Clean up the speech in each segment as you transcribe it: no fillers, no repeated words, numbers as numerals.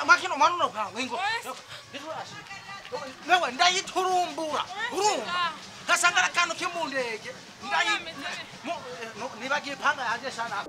Makino manuno pa ngo. Nawe ndayiturumbura. Urumva. Kasangara kano kimundege. Ndayi nibagiye panga yaje sana.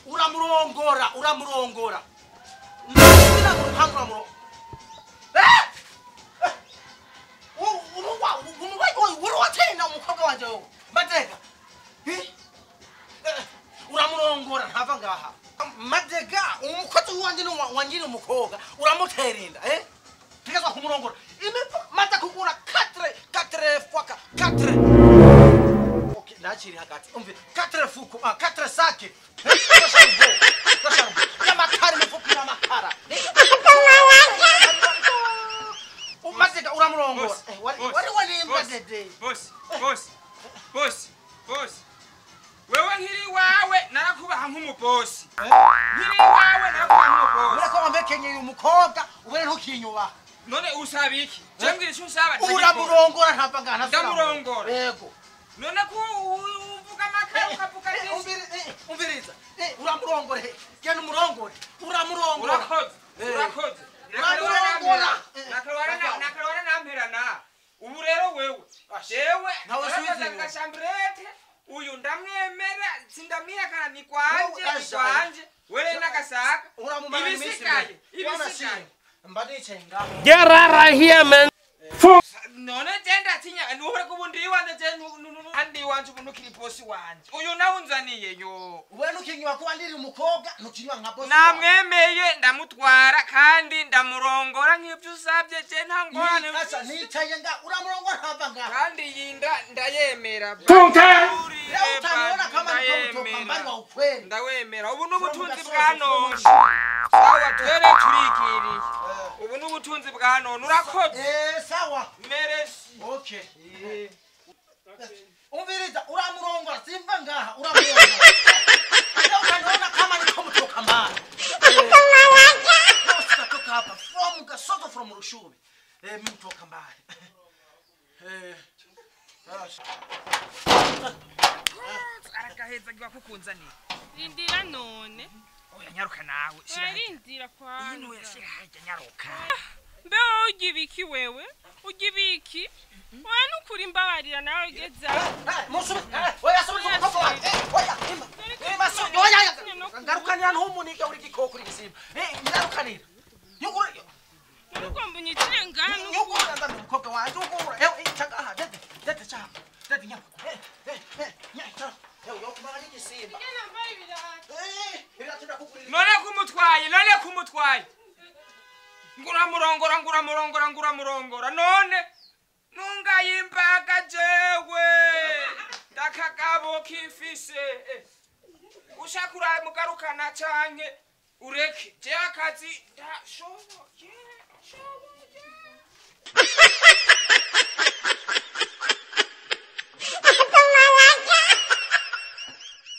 Uramurongora. Uramurongora ntava ngaha. Madega umukozi wanje wangire umukobwa uramuterinda eh? Tigazwa kumurongora. Mata kugura 4 fois 4. Okay, nakiri hagati. Umve 4 fuko, 4 sake. Yamakara mifuko yamakara. Umadega uramurongora. Wari walimba dede. Boss. Wewe nkiri wawe narakubaha nk'umubosi. Nkiri wawe narakubaha nk'umubosi. Urako wambekenyeye umukobwa ubere ntukinyubaha. None usaba iki? Je mbwira icyo usaba. Uramurongora ntava ngana. Ndamurongora. Yego. None ko uvuga amakara ukavuga byinshi. Umviriza. Uramurongore. Genda umurongore. Uramurongora. Urakoze. Urakoze. Nakarwara namperana. Ubu rero wewe. Jewe nawe gashambrete. Uyu ndamwemera sindamwihakana ni kwanje ni kwanje wewe nagasaka ibisigaye ibisigaye Get out of here, man. None je ndatinya nuhore kubundi iwanje je andi iwanje ubu nukiri bosi wanje uyu nawe unzaniye yo wewe nukinywa kuba ndiri umukobwa nukinywa nka bosi namwemeye ndamutwara kandi ndamurongora nk'ibyo usabye je nta ngorane nicaye nga uramurongora ntava nga kandi yinda ndayemera utanona kama niko mbali wa ukweli ndawemera ubu n'ubutunzi bwa none sawa twere turikiriye ubu n'ubutunzi bwa none urakoze sawa meresi okay umviriza uramurongora simva ngaha uramurongora utanona kama niko mtoka mbali sitatoka hapa from gasozo from Rushubi mimi mtoka mbali arakaheza giwa kukunzanira rindira none oya nyaruka nawe shira rindira kwa ino yashira hajya nyaruka mbe wowe ujya ibiki wewe ujya ibiki oya nukuri mbabarira nawe ugeza oya subiza umukobwa wanjye oya oya ngarukanira ntumunike uri gikoko uri gisimba ngarukanira nyugura nugomba unyicire ngaha nyugura ndambi umukobwa wanjye ugura chagaha dede dede cha dede nyaruka nyaruka yo kumara n'igisimba none kumutwaye none kumutwaye Nguramurongora nguramurongora nguramurongora none nungayimbaga jewe ndakagabo kifise ushaka uramugarukana canke ureke je akazi ndashoboye.